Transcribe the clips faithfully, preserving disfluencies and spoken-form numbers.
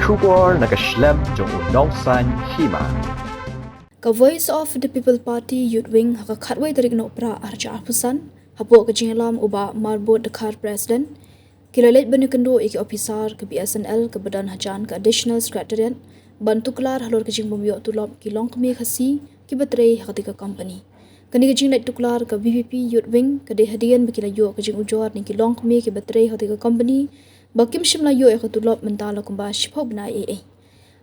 Khubor na ka shlem jong u Nongsaiñ Hima. Ka Voice of the People Party Youth Wing ha ka khatwei tarik Nohprah arhajar arphew san, hapoh ka jingïalam u Bah Marbud Dkhar, President, ki la leit ban ïakynduh ïa ki ophisar ka B S N L kaba don hajan ka Additional Secretariat ban tuklar halor ka jingbym ïoh tulop ki longkmie Khasi kiba trei ha katei ka company. Kane ka jingleit tuklar ka V P P Youth Wing ka dei hadien ba ki la ïoh ka jingujor na ki longkmie kiba trei ha katei ka company ba kim shym la ïoh ïa ka tulop mynta la kumba shiphew bnai ei ei.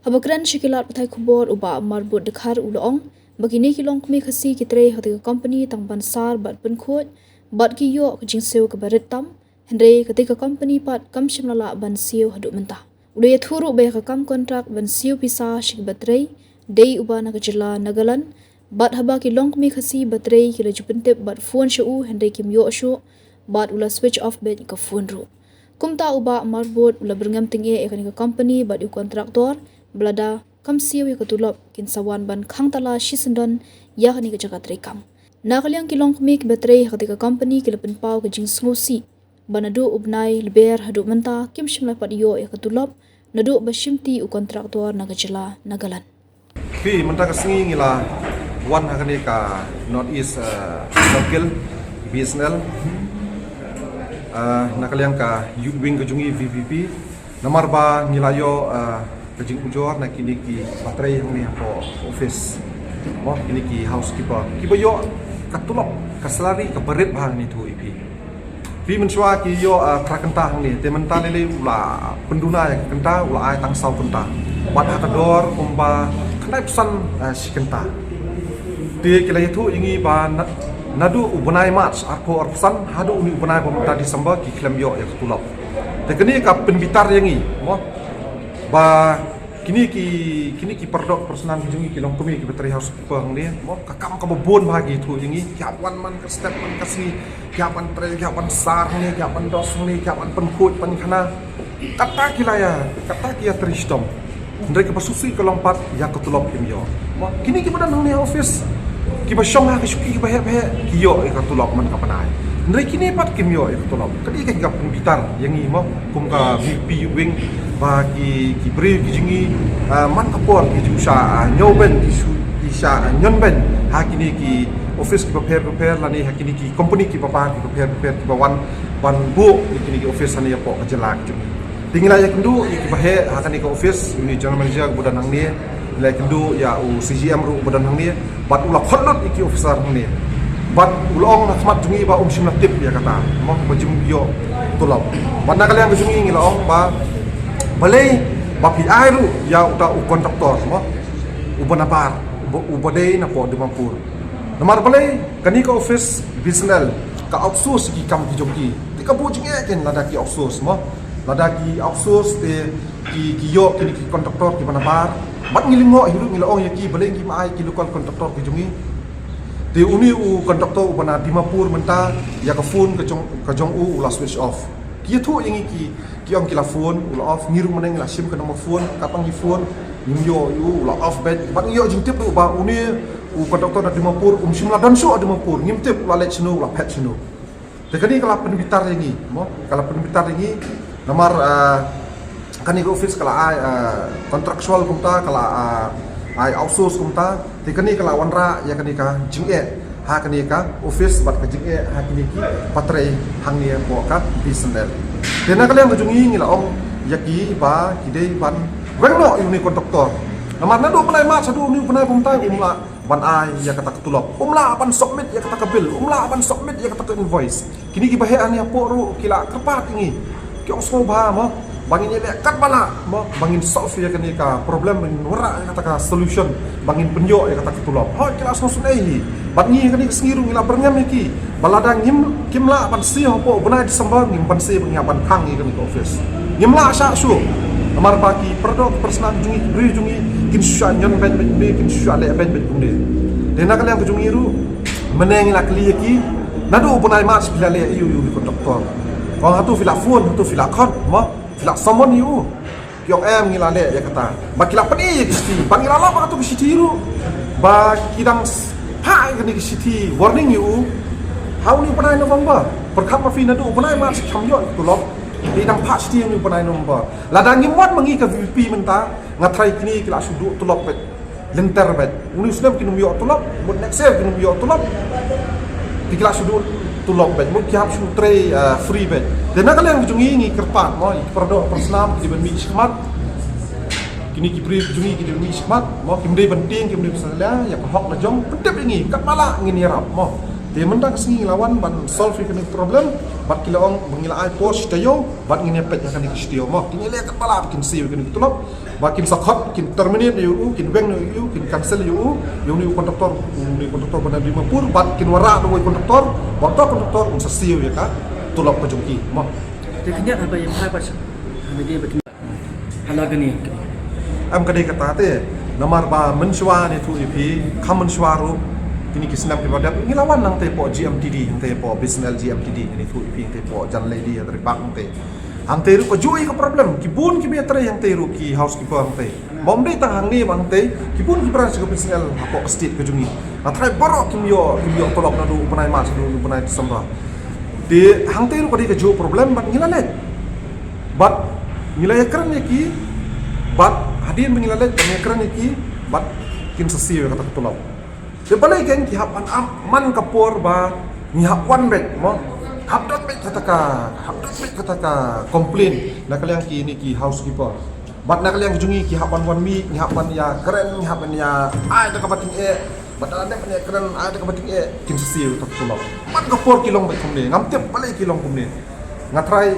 Haba kren sha ki lad pathai khubor, u Bah Marbud Dkhar u la ong ba kine ki longkmie Khasi ki trei ha katei ka company tang ban sar bad pynkhuid bad ki ïoh ka jingsiew kaba rit tam, hynrei katei ka company pat kam shym la lah ban siew haduh mynta. U la ïathuh ruh ba ïa ka kam kontrak ban siew pisa sha kiba trei dei uba na ka jylla Nagaland, bad haba ki longkmie Khasi ba trei ki la ju pyntip bad phone sha u, hynrei kim ïoh shuh, bad u la switch off beit ka phone ruh. Kumta u Bah Marbud u la byrngem tyngeh ïa kane ka company bad ïa u kontraktor ba lada kam siew ïa ka tulop kin sa wan ban khang tala shisyndon ïa kane ka jaka treikam. Na ka liang ki longkmie kiba trei ha katei ka company ki la pynpaw ka jingsngewsih ba naduh u bnai Lber haduh mynta kim shym la pat ïoh ïa ka tulop naduh ba shimti u kontraktor na ka jylla Nagaland. Phi, mynta ka sngi ngi la wan ha kane ka North East, eh, Circle, B S N L, eh, na ka liang ka Youth Wing ka jong ngi, V P P. Namar ba ngi la ïoh, eh, ka jingujor na kine kiba trei hangne hapoh office, mo, kine ki housekeeper kiba ïoh ka tulop, ka salary kaba rit bha, ngi ïathuh ïa phi. Phi, mynshuwa ki ïoh, ah, phra kynta hangne, te mynta lei lei u la pynduna ïa ka kynta, u la ai tang saw kynta. Bad ha ka dor kumba khyndai phew san, ah, shi kynta. Te ki la ïathuh ïa ngi ba na, naduh u bnai March arphew arphew san haduh une u bnai ba mynta December ki khlem ïoh ïa ka tulop. Te kane ka pynbitar ïa ngi, mo, ba kine ki, kine ki para doh para snam ki jong ngi, ki longkmie kiba trei housekeeper hangne, mo, ka kam kaba bun bha ki ïathuh ïa ngi, ki hap wan man ka step man ka sngi, ki hap ban trei, ki hap ban sar hangne, ki hap ban dos hangne, ki hap ban pynkhuid pynkhana. Kata ki la ïa, kata ki ïa trei shitom. Hynrei kaba sngewsih ka long pat ïa ka tulop kim ïoh. Mo, kine kiba don hangne ha office, kiba shong ha ka shuki kiba heh ba heh, ki ïoh ïa ka tulop man ka bnai. Hynrei kine pat kim ïoh ïa ka tulop. Ka dei ka pynbitar ïa ngi, mo, kum ka V P Youth Wing, ba ki, ki briew ki jong ngi, ah, man ka por ki ju shah, ah, ñiewbeiñ, ki shu, ki shah, ah, ñiewbeiñ ha kine ki office kiba pher ba pher lane ha kine ki company kiba bun kiba pher ba pher kiba wan ban buh ïa kine ki office hangne hapoh ka jylla ka jong ngi. Te ngi la ïakynduh ïa kiba heh ha kane ka office, une u general manager uba don hangne, ngi la ïakynduh ïa u C G M ruh uba don hangne, bad u la khot lut ïa ki officer hangne. Bad u la ong na khmat jong ngi ba um shym la tip ïa kata, mo, ba jong ïoh tulop. Bad na ka liang ka jong ngi ngi la ong ba balei ba phi ai ruh ïa uta u contractor, mo, uba nabar, uba, uba dei napoh Dimapur. Namar balei, kane ka office B S N L ka outsource ki kam ki jong ki. Te ka buh jingeh kein lada ki outsource, mo. Lada ki outsource te ki, ki ïoh kine ki contractor kiba nabar. Bad ngi lyngngoh hi ruh, ngi la ong ïa ki balei ngim ai ki local contractor ki jong ngi. Te une u contractor uba na Dimapur mynta, ïa ka phone ka jong, ka jong u u la switch off. Ki ïathuh ïa ngi ki, ki ong ki la phone, u la off, ngi ruh mynne ngi la shim ka number phone, katba ngi phone, ngim ïoh ïa u, u la off beit. Bad ngi ïoh jingtip ruh ba une u contractor na Dimapur um shym la don shuh ha Dimapur, ngim tip u la leit shano, u la phet shano. Te kane ka la pynbitar ïa ngi, mo, ka la pynbitar ïa ngi. Namar, ah, kane ka office ka la ai, ah, contractual kumta, ka la, ah, ai outsource kumta. Te kane ka la wanrah ïa kane ka jingeh ha kane ka office bad ka jingeh ha kine kiba trei hangne hapoh ka B S N L. Te na ka liang ka jong ngi ngi la ong ïa ki ba ki dei ban weng noh ïa une u contractor. Namar naduh u bnai March haduh une u bnai ba mynta um lah ban ai ïa kata ka tulop. Um lah ban submit ïa kata ka bill. Um lah ban submit ïa kata ka invoice. Kine kiba heh hangne hapoh ruh ki la kyrpad ïa ngi. Ki ong sngewbha mo ba ngin ïaleh katba lah mo ba ngin solve ïa kane ka problem, ba ngin wanrah ïa kata ka solution, ba ngin pynïoh ïa kata ka tulop. Hooid, ki la sngewsynei hi. Bad ngi ha kane ka sngi ruh ngi la byrngem ïa ki ba lada ngim, kim lah ban siew hapoh u bnai December, ngim banse ba ngi hap ban khang ïa kane ka office. Ngim lah shah shuh. Namar ba ki para doh para snam jong ngi, ki briew jong ngi, kin shu shah ñion beiñ bad kumne, kin shu shah leh beiñ bad kumne. Te na ka liang ka jong ngi ruh, mynne ngi la kylli ïa ki, naduh u bnai March phi la leh aïu ïa u contractor? Ko hato phi la phone, hato phi la khot mo, phi la summon ïa u? Ki ong em, ngi la leh ïa kata. Ba ki la pyni ïa ki shithi, ba ngi la lap ïa kata ka shithi ruh. Ba ki dang s-, phah ïa kane ka shithi warning ïa u ha une u bnai November. Pyrkhat ma phi, naduh u bnai March kam ïoh tulop. Te dang phah shiti ïa une u bnai November. Lada ngim wan ma ngi ka VPP mynta, nga tharai kine ki la shu duh tulop beit. Lynter beit. Une u snem kin ym ïoh tulop, mut next year kin ym ïoh tulop. Te ki la shu duh tulop beit, mut ki hap shu trei, eh, free beit. Te na ka liang jong ngi, ngi kyrpad mo, ïa ki para doh para snam ki dei ban mih shakhmat. Kine ki briew jong ngi ki dei ban mih shakhmat mo, kim dei ban tieng, kim dei ban salia ïa ka hok la jong, pyntip ïa ngi katba lah ngin ïarap mo. Te mynta ka sngi ngi la wan ban solve ïa kane ka problem, bad ki la ong ba ngi la ai por shi taïew, bad ngin ïa peit ha kane ka shi taïew mo. Te ngi leh katba lah ba kin siew ïa kane ka tulop, ba kin sa khot, kin terminate ïa u, kin weng ïa u, kin cancel ïa u, ïa une u contractor, une u contractor ba na Dimapur, bad kin wanrah da uwei u contractor, ba uta u contractor un sa siew ïa ka tulop ka jong ki mo. Te kane haba ïa phai pat ha media ba kin hala kane. Em, ka dei kata te, namar ba mynshuwa ngi ïathuh ïa phi, kham mynshuwa ruh, kine ki snem kiba dep, ngi la wan hangtei hapoh GMTD, hangtei hapoh BSNL GMTD, ngi ïathuh ïa phi hangtei hapoh Jan Lady, ha Dreipak hangtei. Hangtei ruh ka juh ïa ka problem, ki bun kiba ïatrei hangtei ruh ki housekeeper hangtei. Ym dei tang hangne ba hangtei, ki bun ki branch ka BSNL hapoh ka state ka jong ngi. Nga tharai baroh kim ïoh, kim ïoh tulop naduh u bnai March, naduh u bnai December. Te hangtei ruh ka dei ka juh problem bad ngi la leit. Bad ngi la ïakren ïa ki, bad hadien ba ngi la leit, bad ngi ïakren ïa ki, bad kin sa siew ïa kata ka tulop. Te balei kein ki hap ban ap man ka por ba ngi hap wan beit mo. Hap don beit kata ka, hap don beit kata ka complain na ka liang kine ki housekeeper. Bad na ka liang jong ngi ki hap ban wan mih, ngi hap ban ïakren, ngi hap ban ïa ai da kaba tyngeh. Bad lada dep ban ïakren, ai da kaba tyngeh, kin sa siew ïa ka tulop. Man ka por ki long beit kumne, ngam tip balei ki long kumne. Nga tharai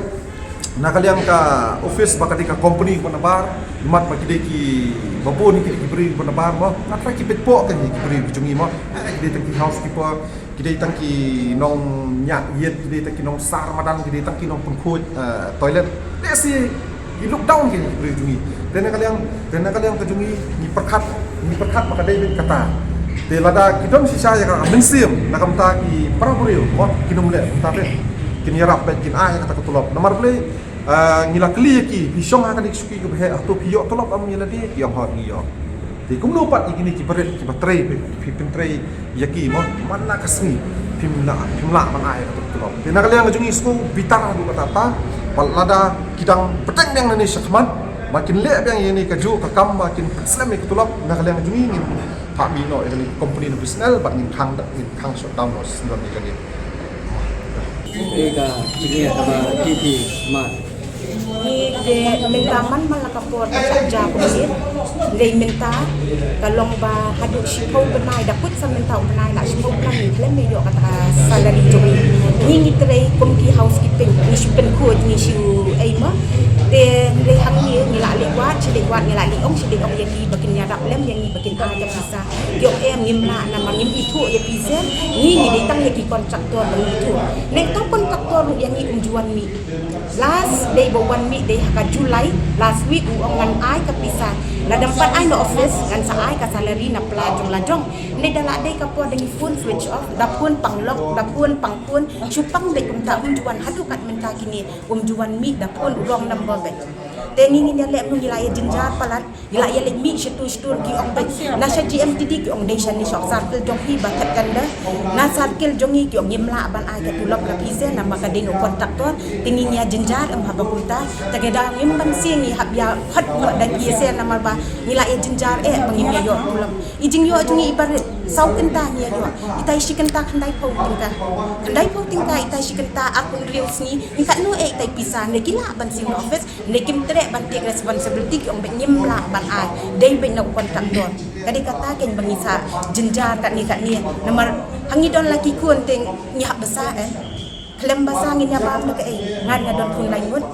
na ka liang ka office ba ka dei ka company kaba nabar, imat ba ki dei kiba bun, ki dei ki briew kaba nabar mo. Nga tharai ki peit pok kein ki briew ki jong ngi mo. Eh, ki dei tang ki housekeeper, ki dei tang ki nongñiah ïit, ki dei tang ki nongsar madan, ki dei tang ki nongpynkhuid, eh, toilet. Lehse ki look down kein ki briew jong ngi. Te na ka liang, te na ka liang ka jong ngi, ngi pyrkhat, ngi pyrkhat ba ka dei beit kata. Te lada ki don shisha ïa ka mynsiem na ka bynta ki para briew mo, kin ym leh kumta te. Kin ïarap beit, kin ai ïa kata ka tulop. Namar balei, eh, ngi la kylli ïa ki, phi shong ha kane ka shuki kaba heh, hato phi ïoh tulop em ïa lade? Ki ong hooid ngi ïoh. Te kumno pat ïa kine ki barit kiba trei, phi, phi pyntrei ïa ki mo, man la ka sngi phim lah, phim lah ban ai ïa ka tulop. Te na ka liang jong ngi sngewbitar haduh katta katta, ba lada ki dang bteng biang nangne shakhmat ba kin leh biang ïa kane ka juh ka kam ba kin pynslem ïa ka tulop, na ka liang jong ngi ngin phah mih noh ïa kane ka company na BSNL bad ngin khang da, ngin khang shutdown noh, shutdown ïa kane. Ïa ka jingeh kaba phi phi mad. Ngi te mynta man man la ka por ka shah ja kumne. Dei mynta ka long ba haduh shiphew bnai, da kut sa mynta u bnai, la shiphew bnai ngi khlem ïoh kata ka salary jong ngi. Ngi ngi trei kum ki housekeeping, ngi shu pynkhuid, ngi shu ei mo. Te dei hangne ngi la leit wad, shi leit wad, ngi la leit ong, shi leit ong ïa ki ba kin ïarap lem ïa ngi, ba kin ai ka pisa. Ki ong em, ngim lah namar ngim ithuh ïa phi seh, ngi ngi dei tang ïa ki contractor ba ngi ithuh. Nangta u contractor ruh ïa ngi um ju wan mih. Last dei ba wan mih dei ha ka July, last week u ong ngan ai ka pisa. Lada ym pat ai na office ngan sa ai ka salary na pla jong la jong. Nangta da la dei ka por da ngi phone switch off, da phone pang lock, da phone pang phone, shu pang beit kumta, um ju wan haduh kat mynta kine, um ju wan mih, da phone wrong number beit. Te ngi ngin ïa leh kumno, ngi la ïa jynjar palat. Ngi la ïa leit mih shatu shatu, ki ong beit na sha GMTD, ki ong dei shane sha circle jong phi ba thet kanda. Na circle jong ngi ki ong ngim lah ban ai ka tulop na phi seh namar ka dei na u contractor. Te ngi ngi ïa jynjar em haba kumta. Te ka dei ngim ban siew, ngi hap ïa khot noh da ki seh namar ba ngi la ïa jynjar eh ba ngim ïa ïoh tulop. I jingïoh jong ngi i barit saw kynta ngi ïa ïoh. Itai shi kynta khyndaiphew tyngka. Khyndaiphew tyngka itai shi kynta arphew hynriew sngi. Ngi katno eh itai pisa, ne ki lah ban siew na office. Ne kim treh ban take responsibility, ki ong beit ngim lah ban ai. Dei beit na u contractor. Ka dei kata kein ba ngi sa jynjar katne katne. Namar ha ngi don la ki khun te ngi hap basa eh. Khlem basa ngin ïa bam da kaei. Nga nga don khun lai ngut.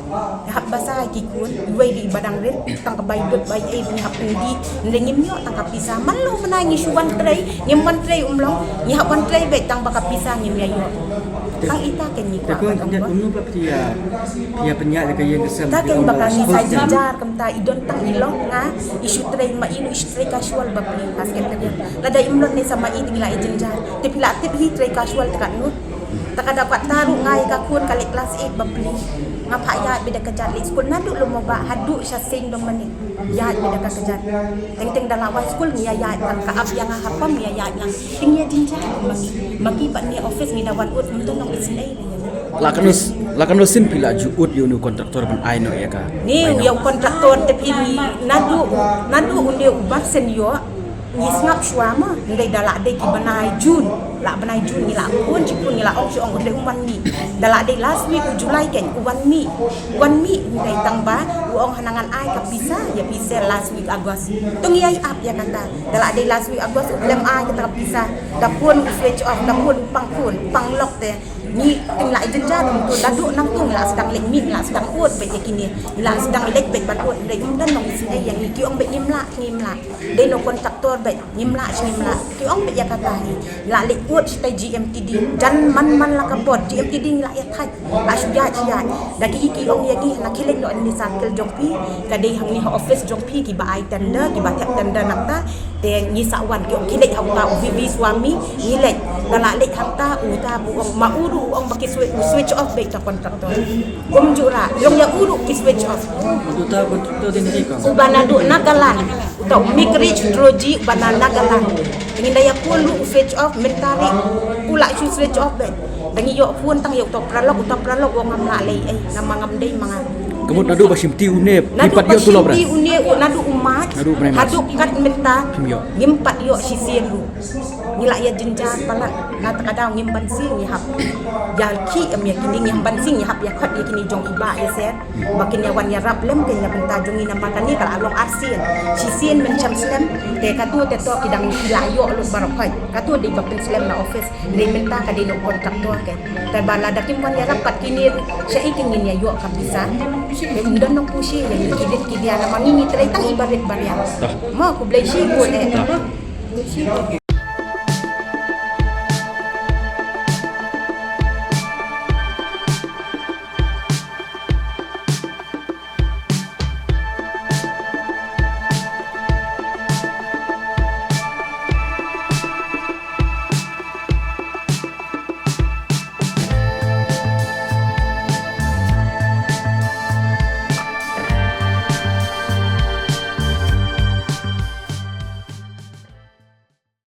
Ngi hap basa ki khun. Iwei dei ba dang rit. Tang ka bai dud bai ei ngi hap pyndih. Nde ngim ïoh tang ka pisa. Man la u bnai ngi shu wan trei. Ngim wan trei um long. Ngi hap wan trei beit tang ba ka pisa ngim ïa ïoh. Tang ita kein ngi kwah ban ong ba. Kumno ba phi ïa, phi ïa pynïaid ïa ka ïing ka sem. Ta kein ba ka ngi sa jynjar kumta, i don tang i long nga, i shu trei ma i, i shu trei casual ba phi ha secretariat. Lada im long ne sa ma i te ngi la ïa jynjar. Te phi la tip hi trei casual te katno. Ta ka da kwah ta ruh nga ïa ka khun ka leit class eight ba phi. Nga phah ïaid beit da ka kjat leit skul naduh lum mo ba haduh sha seng dong mane. Ïaid beit da ka kjat. Teng teng da la wai skul ngi ïa ïaid lang, ka ap ïa nga ha pom ngi ïa ïaid lang. Te ngi ïa jynjar ma ngi. Ma ki pat ngi office ngi da wan ut mynta nong isynei. La knis. La katno sien phi la ju ud ïa une u contractor ban ai noh ïa ka? Ni, ïa u contractor te phi, naduh, naduh une u bar sien ïoh, ngi sngap shuwa mo, hynrei da lah dei ki bnai June, lah bnai June ngi la phone shi phone, ngi la ong shi ong, hynrei um wan mih. Da lah dei last week u July kein u wan mih, u wan mih hynrei tang ba u ong hana ngan ai ka pisa ïa phi sha last week August. To ngi ïai ap ïa kata. Da lah dei last week August u khlem ai kata ka pisa. Da phone u switch off, da phone u pang phone, u pang lock te. Ngi teng la jynjar nangtu, naduh nangtu ngi la sdang leit mih, ngi la sdang ud beit ïa kine, ngi la sdang leit beit ban ud, hynrei um don nong isynei ïa ngi, ki ong beit ngim lah, ngim lah. Dei na u contractor beit, ngim lah, ngim lah. Ki ong beit ïa kata hi. Ngi la leit ud shatai G M T D. Jan man man la ka bor G M T D ngi la ïa thait. La shu ïaid shu ïaid. Da ki ki ong ïa ngi na khie leit noh na circle jong phi. Ka dei hangne ha office jong phi kiba ai tender, kiba thep tender nangta. Te ngi sa wan, ki ong khie leit ha uta u V V Swami, ngi leit. Da la leit hangta uta u ong ma u ruh u ong ba ki swi-, u switch off beit uta contractor. Kumjuh ruh, ong ïa u ruh ki switch off. Uta contractor dei na i ka? Uba naduh Nagaland. Uta u Mikri Chudroji uba na Nagaland. Te ngin da ïa phone ruh u switch off, mynta ruh u la shu switch off beit. Da ngi ïoh phone tang ïa uta u paralok, uta u paralok u ong ngam lah lei ei, namar ngam dei ma nga. Ka mut naduh ba shim ti une, phi pat ïoh tulop re? Naduh ba shim ti une, u naduh u March, naduh u March, haduh kat mynta, phim ïoh, ngim pat ïoh shisien ruh. Ngi la ïa jynjar palat, na kata ka daw ngim banse ngi hap ïa khih em ïa kine, ngim banse ngi hap ïa khot ïa kine jong i Bah Yasser. Ba kin ïa wan ïarap lem kein na bynta jong ngi namar kane ka la long arsien. Shisien mynshem slem, te kato te to ki dang, ki la ïoh lut baroh khoit. Kato dei ba pynslem na office, dei mynta ka dei na u contractor kein. Te ba lada kim wan ïarap pat kine, shaei kein ngin ïa ïoh ka pisa. Te ym don nongpynshitom ïa ngi ki dei ki dei namar ngi ngi trei tang i barit baria. Mo, khublei shibun eh.